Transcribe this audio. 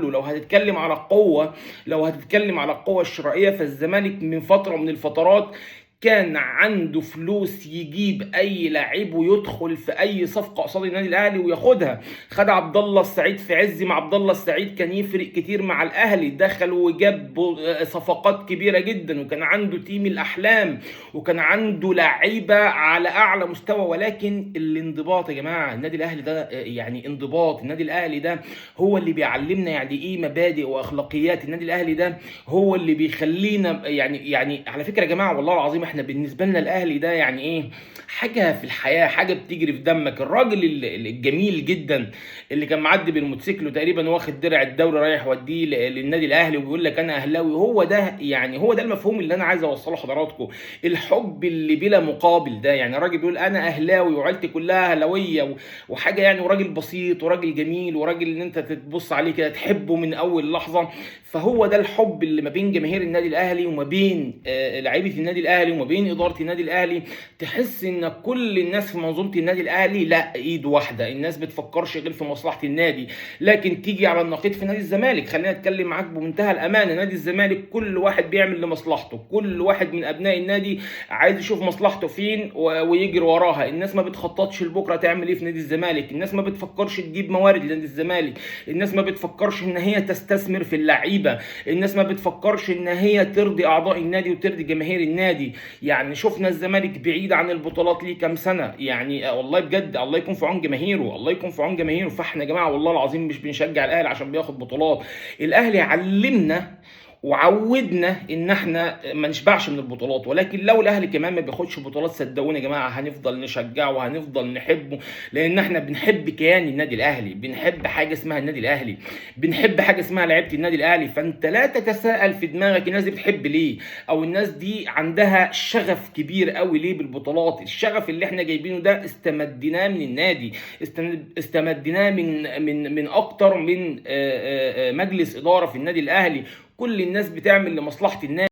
لو هتتكلم على القوة، لو هتتكلم على القوة الشرائية، فالزمالك من فترة من الفترات كان عنده فلوس يجيب اي لعيب ويدخل في اي صفقة قصاد النادي الاهلي وياخدها. خد عبد الله السعيد في عز مع عبد الله السعيد كان يفرق كتير مع الاهلي، دخل وجاب صفقات كبيرة جدا، وكان عنده team الاحلام، وكان عنده لعيبة على اعلى مستوى. ولكن الانضباط يا جماعة، النادي الاهلي ده يعني انضباط، النادي الاهلي ده هو اللي بيعلمنا يعني ايه مبادئ واخلاقيات، النادي الاهلي ده هو اللي بيخلينا يعني على فكرة يا جماعة والله العظيم احنا بالنسبة لنا الاهلي ده يعني ايه، حاجة في الحياة، حاجة بتجري في دمك. الراجل الجميل جدا اللي كان معدي بالموتوسيكل وتقريبا واخد درع الدوري رايح وديه للنادي الاهلي وبيقول لك انا اهلاوي، هو ده يعني هو ده المفهوم اللي انا عايز اوصله لحضراتكم، الحب اللي بلا مقابل ده. يعني الراجل بيقول انا اهلاوي وعيلتي كلها اهلاويه وحاجه يعني، وراجل بسيط وراجل جميل وراجل ان انت تتبص عليه كده تحبه من اول لحظة. فهو ده الحب اللي ما بين جماهير النادي الاهلي وما بين لعيبة النادي الاهلي وما بين ادارة النادي الاهلي. تحس ان كل الناس في منظومة النادي الاهلي لا ايد واحدة، الناس بتفكرش غير في مصلحة النادي. لكن تيجي على النقيض في نادي الزمالك، خلينا اتكلم معاك بمنتهى الامانة، نادي الزمالك كل واحد بيعمل لمصلحته، كل واحد من ابناء النادي عايز يشوف مصلحته فين ويجري وراها. الناس ما بتخططش لبكرة تعمل ايه في نادي الزمالك، الناس ما بتفكرش تجيب موارد لنادي الزمالك، الناس ما بتفكرش ان هي تستثمر في اللعيبة، الناس ما بتفكرش ان هي ترضي اعضاء النادي وترضي جماهير النادي. يعني شفنا الزمالك بعيد عن البطولات ليه كام سنة، يعني والله بجد الله يكون في عون جماهيره، الله يكون في عون جماهيره. فاحنا يا جماعة والله العظيم مش بنشجع الاهلي عشان بياخد بطولات، الاهلي علمنا وعودنا ان احنا ما نشبعش من البطولات. ولكن لو الاهلي كمان ما بياخدش بطولات صدقوني يا جماعة هنفضل نشجعه وهنفضل نحبه، لان احنا بنحب كيان النادي الاهلي، بنحب حاجة اسمها النادي الاهلي، بنحب حاجة اسمها لعيبة النادي الاهلي. فانت لا تتساءل في دماغك الناس دي بتحب ليه، او الناس دي عندها شغف كبير قوي ليه بالبطولات. الشغف اللي احنا جايبينه ده استمدناه من النادي، استمدناه من من من اكتر من مجلس ادارة في النادي الاهلي. كل الناس بتعمل لمصلحة النادي.